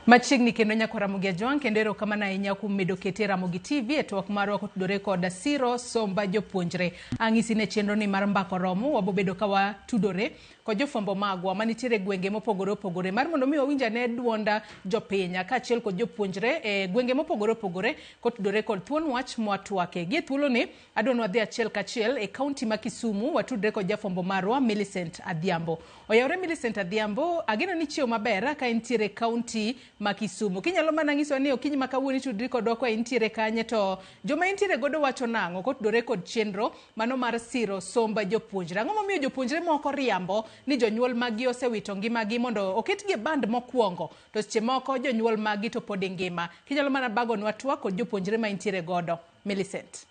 Machiegni kendo nyakwa Ramogi Ajwang', kendo erokamano ahinya kuom medo kete Ramogi TV e twak marwa kotudore kod siro somba jopuonjre. Ang'isi ne chenro ni mar Mbaka Oromo, wabobedo ka watudore kod jofwambo magwa manitiere e gwenge mopogore opogore mar mondo mi wawinj ane duonda jopiny kaachiel kod jopuonjre e gwenge mopogore opogore kotudore kod thuon wach mwatwake. Gie thuoloni adwa ni wadhi achiel kachiel e kaunti ma Kisumu watudre kod jafwambo marwa Millicent Adhiambo. Oyawre Millicent Adhiambo, ageno ni chiew maber ka intiere e kaunti ma Kisumu. Kinyalo mana nyisowa ni okinyi ma kawuono itudri kodwa kwa intiere kanye, to joma intiere godo wacho nang'o kotudore kod chenro mano mar siro somba jopuonjre. Ang'o momiyo jopuonjre moko riambo ni jonyuol maggi osewito ngimagi mondo oketgi e band mokwongo, to seche moko jonyuol maggi to pod ngima? Kinyalo mana bagonwa twak kod jopuonjre ma intiere godo. Millicent.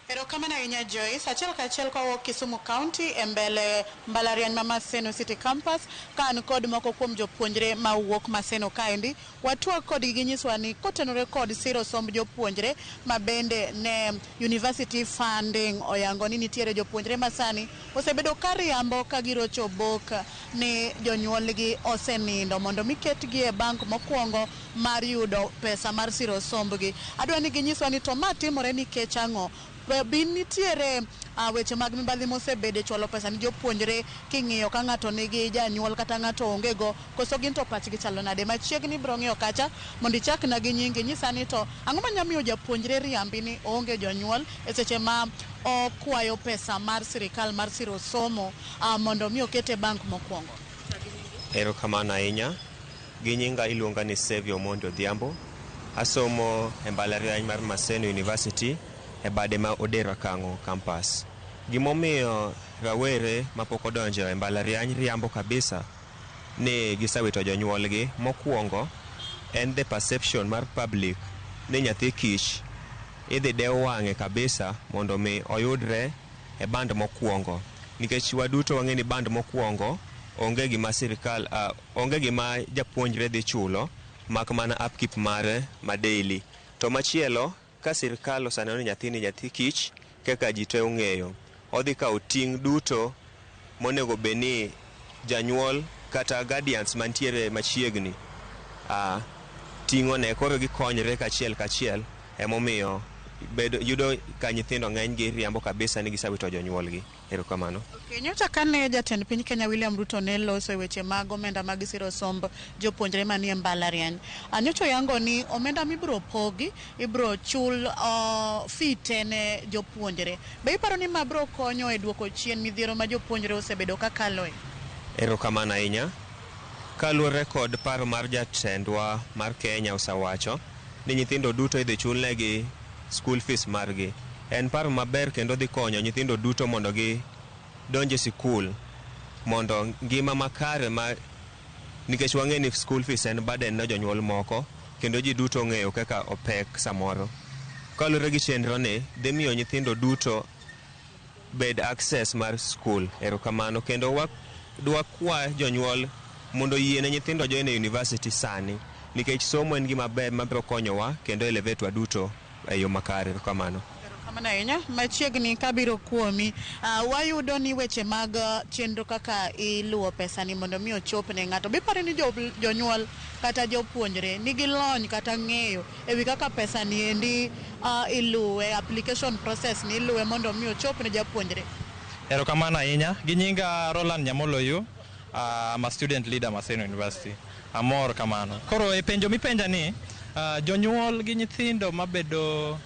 Erokamano ahinya, Joyce. Achiel kachiel kawuok Kisumu County e mbele mbalariany ma Maseno City Campus, ka an kod moko kuom jopuonjre mawuok Maseno kaendi. Watwak kodgi, ginyiswa ni kotenore kod siro somb jopuonjre ma bende ne university funding oyango ni nitiere jopuonjre ma sani osebedo ka riambo ka girocho bok ni jonyuolgi osenindo mondo mi ketgi e bank mokwongo mar yudo pesa mar siro sombgi. Adwa ni ginyiswa ni to ma timore nikech ang'o? Be nitiere weche mag mibadhi mosebedo e chwalo pesa ni jopuonjre king'iyo ka ng'ato nigi janyuol kata ng'ato onge go, koso gin to pachgi chalo nade? Machiegni ibiro ng'iyo kacha mondo ichakna gi nyingi, nyisa ni to ang'o manya miyo japuonjre riambi ni oonge jonyuol e seche ma okwayo pesa mar sirikal mar siro somo mondo mi okete e bank mokwongo? Erokamano ahinya. Gi nyinga iluonga ni Savio Omondi Odhiambo. Asomo e mbalariany mar Maseno University e bade ma Odera Kang'o campus. Gimomiyo rawere mapok odonjo e mbalariany riambo kabisa ni gisewito jonyuolgi, mokwongo en the perception mar public ni nyathi kich idhi dew wang'e kabisa mondo mi oyudre e band mokwongo. Nikech waduto wang'e ni band mokwongo onge gima sirikal onge gima japuonjre dhi chulo mak mana upkeep mare ma daily. To machielo, ka sirikal oseneno ni nyathini nyathi kich kaka ji te ong'eyo, odhi kawo ting' duto monego bed ni janyuol kata guardians mantiere machiegni ting'o ne, koro gikonyre kachiel kachiel. Emomiyo bedo yudo ka nyithindo ng'eny gi riambo kabisa ni gisewito jonyuolgi. Erokamano. Okay, nyocha kane jatend piny Kenya William Ruto ne loso e weche mag omenda mag siro somb jopuonjre manie mbalariany, nyocha oyango ni omenda mibiro pogi ibiro chul fee te ne jopuonjre. Be iparo ni ma biro konyo e duoko chien midhiero ma jopuonjre osebedo ka kaloe? Erokamano ahinya. Kaluwore kod paro mar jatendwa mar Kenya osewacho ni nyithindo duto idhi chulnegi school fees margi. En paro maber kendo dhi konyo nyithindo duto mondo gi donj e sikul mondo ngima makare ma nikech wang'e ni school fees en burden ne jonyuol moko kendo ji duto ong'eyo kaka opek samoro. Kaluwore gi chenro ni dhi miyo nyithindo duto bed access mar school. Erokamano. Kendo dwakwa jonyuol mondo oyie ne nyithindo join e university sani nikech somo en gima ber mabiro konyowa kendo elevate wa duto e yo makare. Erokamano. Erokamano ahinya. Machiegni kabiro kuomi, wayudo ni weche mag chenro kaka iluwo pesa ni mondo mi ochop ne ng'ato. Be iparo ni jonyuol kata jopuonjre nigi lony kata ng'eyo ewi kaka pesa ni endi iluwe, application process ni iluwe mondo mi ochop ne japuonjre? Erokamano ahinya. Gi nyinga Roland Nyamoloyo, I'm a student leader Maseno University. Amor kamano. Koro e penjo mipenja ni, jonyuol gi nyithindo mabedo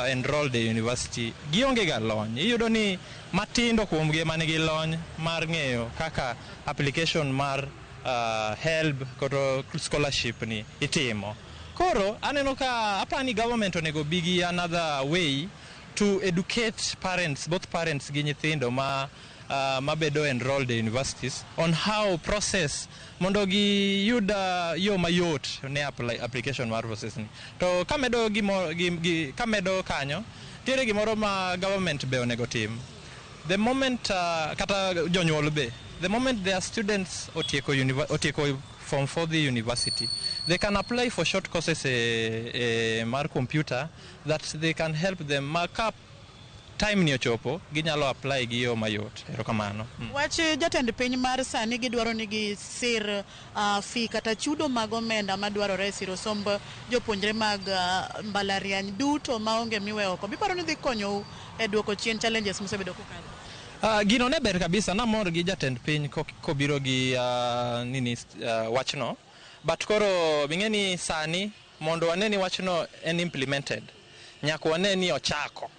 enrolled e university gionge ga lony. Iyudo ni matindo kuomgi ema nigi lony mar ng'eyo kaka application mar HELB kata scholarship ni itimo. Koro aneno ka apani government onego bi gi another way to educate parents, both parents gi nyithindo ma mabedo enrolled e universities on how process mondo giyud yo mayot ne application mar process ni. To kamedo gimo, gi, gi, kamedo kanyo, nitiere gimoro ma government be onego tim. The moment kata jonyuol be, the moment their students otieko form 4 dhi university, they can apply for short courses e mar computer that they can help them ma ka time ni ochopo, ginyalo apply gi yo mayot. Erokamano. Wach jatend piny mar sani gidwaro ni gisir fee kata chudo mag omenda madwarore e siro somb jopuonjre mag mbalariany duto maonge miwe oko. Biparo ni dhi konyou e duoko chien challenges musebedo kukadho? Gino ne ber kabisa, namor gi jatend piny kobiro gi nini wachno, but koro ing'e ni sani mondo wane ni wachno en implemented, nyaka wane ni ochako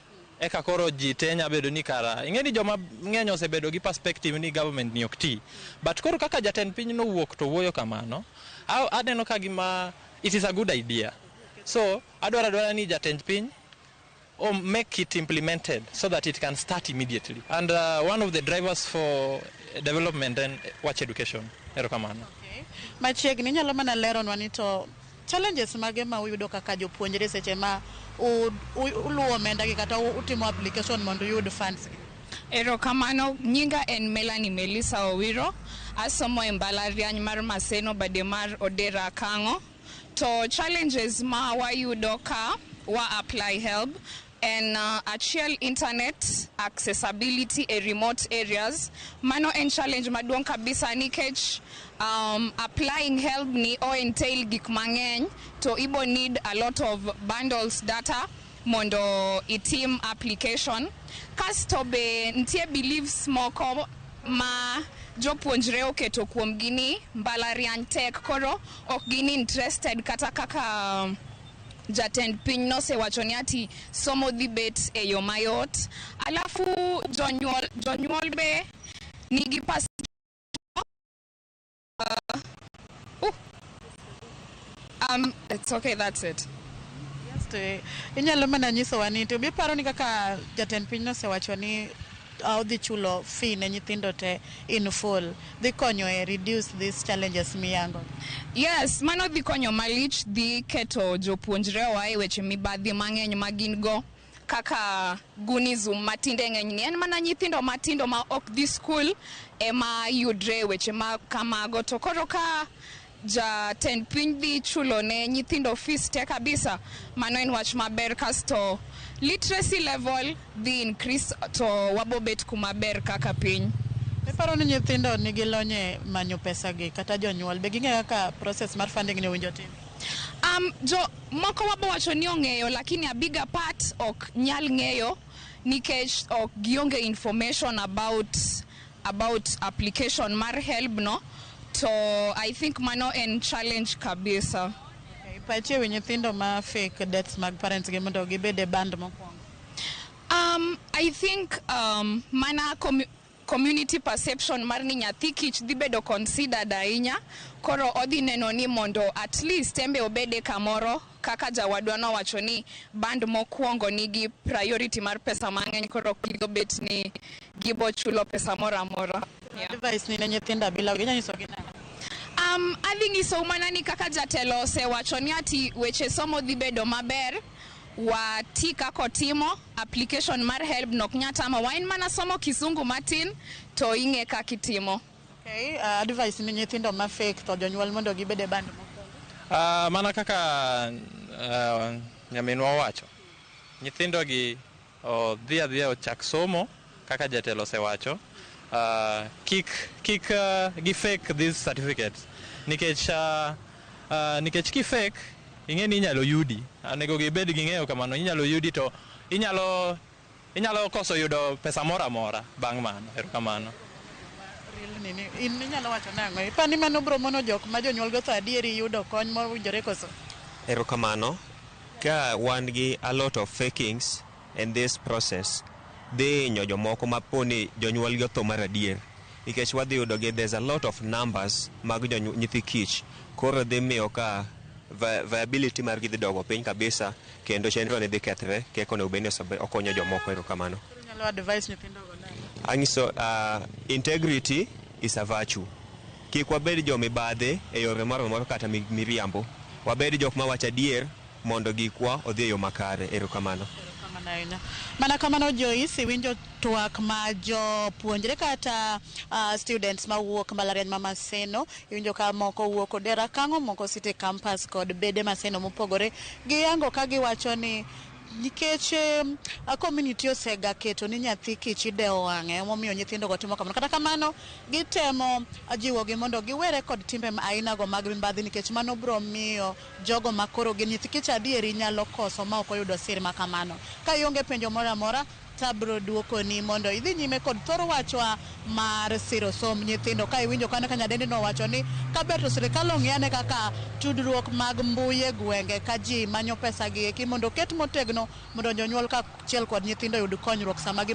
eka koro ji te nya bedo ni kara ing'e ni joma ng'eny osebedo gi perspective ni government ni ok ti, but koro kaka jatend piny nowuok to wuoyo kamano, aneno ka gima it is a good idea. So adwaro adwara ni jatend piny or make it implemented so that it can start immediately. And one of the drivers for development and watch education. Erokamano. Okay. Machiegni inyalo mana leronwa ni to challenges mage ma uyudo kaka jopuonjre seche ma uluwo omenda gi kata utimo application mondo uyud funds gi? Erokamano, nyinga en Melanie Melissa Owiro, asomo e mbalariany mar Maseno bade mar Odera Kang'o. To challenges ma wayudo ka wa apply HELB en achiel, internet accessibility e remote areas. Mano en challenge maduong' kabisa nikech applying HELB ni o entail gik mang'eny, to ibo need a lot of bundles data mondo itim application. Kasto be nitie beliefs moko ma jopuonjre oketo kuomgi ni mbalariany tek, koro ok gin interested, kata kaka jatend piny nosewacho ni ati somo dhi bet e yo mayot. Alafu jonyuol be nigi pas it's okay, that's it. Yes, to inyalo mana nyisowa ni to biparo ni kaka jatend piny nosewacho ni odhi chulo fee ne nyithindo te in full dhi konyo e reduce these challenges miyango? Yes, mano dhi konyo malich, dhi keto jopuonjre oa e weche mibadhi mang'eny ma gin go kaka gunism matinde ng'eny ni en mana nyithindo matindo ma ok dhi skul ema yudre e weche ma kamago. To koro ka jatend piny dhi chulo ne nyithindo fees te kabisa, mano en wach maber. Kasto literacy level dhi increase, to wabobet kuma ber kaka piny. Iparo ni nyithindo nigi lony e manyo pesa gi, kata jonyuol be ging'eyo kaka process mar funding ni owinjo tim? Jo moko wabo wacho ni ong'eyo, lakini a bigger part ok nyal ng'eyo nikech ok gionge information about application mar HELB no. To I think mano en challenge kabisa. Okay, pachi ewi nyithindo ma fake deaths mag parents gi mondo gibed e band mokwongo? I think mana community perception mar ni nyathi kich dhi bedo considered ahinya, koro odhi neno ni mondo at least embe obede kamoro, kaka jawadwa nowacho ni band mokwongo nigi priority mar pesa mang'eny, koro ok gigo bet ni gibo chulo pesa moro amora. Yeah. Advice ni ne nyithindo abila inyalo nyisogi nang'o? Adhi nyisou mana ni kaka jatelo osewacho ni ati weche somo dhi bedo maber, wati kaka otimo application mar HELB no ok nyal tamo wa, en mana somo kisungu matin to ing'e kaka itimo. Okay, advice ni nyithindo ma fake to jonyuol mondo gibed e band mokwongo? Mana kaka nyaminwa owacho, nyithindo gi odhi adhiya ochak somo kaka jatelo osewacho. Kik gi fake these certificates nikech ki fake, ing'e ni inyalo yudi. Onego gibed gi ng'eyo kamano, inyalo yudi to inyalo koso yudo pesa moro amora bang' mano. Erokamano. Real nini in inyalo wacho nang'o? Ipani mano bro mono jok ma jonyuol go tho adieri yudo kony mowinjore koso? Erokamano. Ka wan gi a lot of fakings in this process, dhi hinyo jomoko ma po ni jonyuol gi otho mar adier. Nikech wadhi yudo gi there's a lot of numbers mag nyithi kich. Koro dhi miyo ka viability margi dhi dogo piny kabisa, kendo chenro ni dhi kethre kaka onego bed ni okonyo jomoko. Erokamano. Koro inyalo advice nyithindo go nang'o? Anyiso integrity is a virtue. Kik wabed jomibadhi e yore moro amora kata miriambo. Wabed jok mawacho adier mondo gikwa odhi e yo makare. Erokamano. Erokamano ahinya. Mana kamano Joyce, iwinjo twak ma jopuonjre kata students mawuok mbalariany ma Maseno, iwinjo ka moko wuok Odera Kang'o, moko City Campus kod bede Maseno mopogore. Giyango ka giwacho ni Nikech community osega keto ni nyathi kich idewo wang'e, emomiyo nyithindo go timo kamano. Kata kamano, gitemo jiwogi mondo giwere kod timbe aina go mag mibadhi, nikech mano biro miyo jogo makoro gin nyithi kich adieri nyalo koso ma ok oyudo sir ma kamano. Ka ionge penjo moro amora, tabro duokoni mondo idhi nyime kod thor wachwa mar siro somb nyithindo. Ka iwinjo kane ka nyadendi nowacho ni kaber to sirikal ong'i ane kaka tudruok mag mbui e gwenge ka ji manyo pesa gi eki mondo oket motegno mondo jonyuol kaachiel kod nyithindo oyud konyruok sama gimanyo.